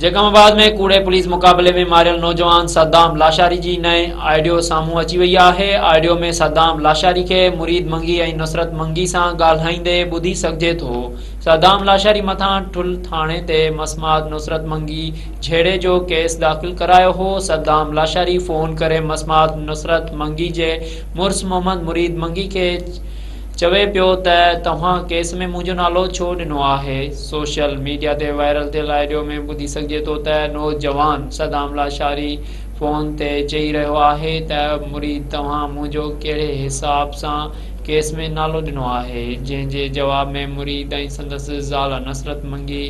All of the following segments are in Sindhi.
جيڪب آباد ۾ ڪوڙي پوليس مقابلي ۾ ماريل نوجوان صدام لاشاري جي نئين آڊيو سامهون اچي وئي آهي. آڊيو ۾ صدام لاشاري کي مريد منگي ۽ نصرت منگي سان ڳالهائيندي ٻڌي سگهجي ٿو. صدام لاشاري مٿان ٺل ٿاڻي تي مسمات نصرت منگي جهيڙي جو ڪيس داخل ڪرايو هو. صدام لاشاري فون ڪري مسمات نصرت منگي جي مڙس محمد مريد منگي کي چوي پيو ته توهان ڪيس ۾ منهنجو نالو ڇو ڏنو آهي؟ سوشل ميڊيا تي وائرل ٿيل آڊيو ۾ ٻڌي سگهجي ٿو ته نوجوان صدام لاشاري فون تي چئي رهيو آهي ته مريد توهان منهنجو ڪهڙي حساب سان ڪيس ۾ نالو ڏنو آهي؟ جنهن جي جواب ۾ مريد ۽ سندس زال نصرت منگي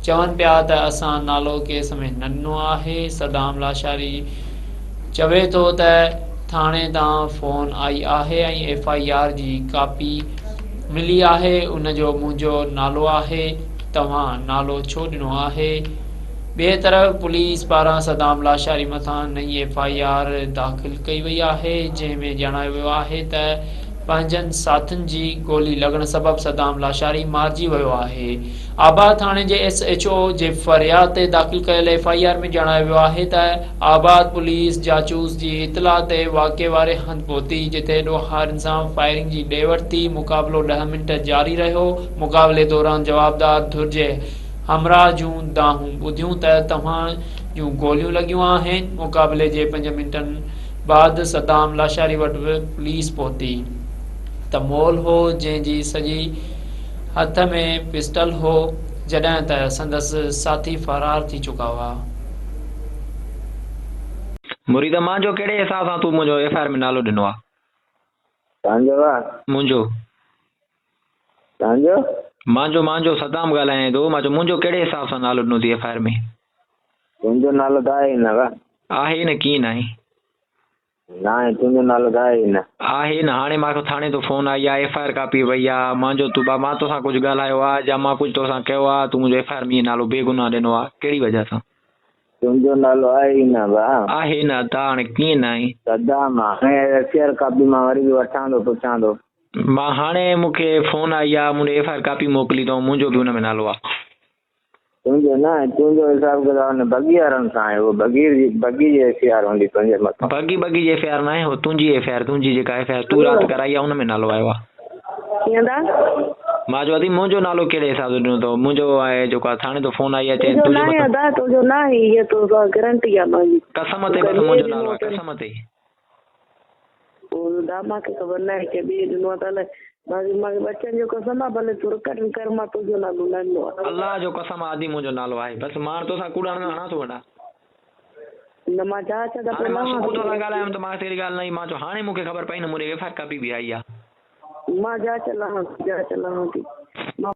چون پيا ته اسان نالو ڪيس ۾ نه ڏنو آهي، صدام لاشاري چوي ٿو ته ٿاڻي تان فون آئي آهي ۽ ايف I R جي ڪاپي ملي آهي ان جو منهنجو نالو آهي توهان نالو ڇو ڏنو آهي ٻئي طرف پوليس پاران صدام لاشاري مٿان نئين ايف I R داخل ڪئي وئي آهي جنهن ۾ ڄاڻايو ويو آهي ته پنهنجن ساٿين جي گولي لڳڻ سبب صدام لاشاري مارجي ويو آهي آباد ٿاڻي جي ايس ايڇ او جي فرياد تي داخل ڪيل ايف I R ۾ ڄاڻايو ويو آهي ته آباد پوليس جاچوس جي اطلاع تي واقعي واري هنڌ پهتي، جتي ڏوهارين سان فائرنگ جي ڏي وٺ ٿي، مقابلو ڏهه منٽ جاري رهيو، مقابلي دوران جوابدار ڌر جي همراهه جون دانهون ٻڌيون ته توهان جون گوليون لڳيون آهن، مقابلي جي پنج منٽن بعد صدام لاشاري وٽ به پوليس پهتي ته مول هو، جنهن جي سڄي هٿ ۾ پسٽل هو، جڏهن ته سندس ساٿي فرار ٿي چڪا هئا. مريد مانجو ڪهڙي حساب سان تون منهنجو ايف I R ۾ نالو ڏنو آ. تنهنجو آ. منهنجو. تنهنجو. مانجو مانجو صدام ڳالهايان ٿو مان چيو منهنجو ڪهڙي حساب سان نالو ڏنو ٿي ايف I R ۾. تنهنجو نالو ته آهي ئي نه وا. آهي نه ڪيئن ناهي. ناهي تنهنجو نالو ته آهي ئي نه. آهي نه هاڻي مان کي ٿاڻي تون فون آئي آ ايف I R copy وئي آ مانجو تو با مان توسان ڪجهه ڳالهايو آ جا مان ڪجهه توسان ڪيو آ تون منهنجو ايف I R ۾ نالو بي گناهه ڏنو آ ڪهڙي وجه سان. تنهنجو نالو آهي ئي نه با. آهي نه ادا هاڻي ڪيئن ناهي. صدام هاڻي ايف I R copy مان وري به وٺان ٿو پڇان ٿو. مان هاڻي مونکي فون آئي آ مون ڏي ايف I R copy موڪلي اٿئون منهنجو به ان ۾ نالو آ. تنهنجو نه تنهنجو حساب ڪتاب ان بگي وارن سان آهي اهو بگي جي بگي جي ايف I R هوندي تنهنجي مٿان. بگي بگي جي ايف I R ناهي هو تنهنجي ايف I R تنهنجي جيڪا ايف I R تون رات ڪرائي آهي ان ۾ نالو آيو آهي. ڪيئن دا؟ مان چوان ٿي منهنجو نالو ڪهڙي حساب سان ڏنو اٿو منهنجو آهي جيڪو آهي ٿاڻي تان فون آئي آهي چئين تنهنجو تنهنجي ناهي مٿان ادا تنهنجو ناهي هيء تو سان گرنٽي آهي منهنجي. قسم تي بس منهنجو نالو آهي قسم تي. اهو دا مان کي خبر ناهي ڪنهن ٻئي ڏنو آهي ته الائي باقي مان کي ٻچن جو قسم آهي ڀلي تون رڪارڊنگ ڪر مان تنهنجو نالو نه ڏنو آهي. الله جو قسم آ ادي منهنجو نالو آهي بس مان هاڻ توسان ڪوڙ هڻندو هڻان ٿو وڏا. نه مان جاچ ته هاڻي پوء مان لهان صبح ٿي. توسان ڳالهايم ته مان تهڙي ڳالهه نه هئي مان چيو هاڻي مون کي خبر پئي نه مون ڏي ايف I R copy به آئي آ. مان جاچ لهان ٿي جاچ لهان ٿي. مان.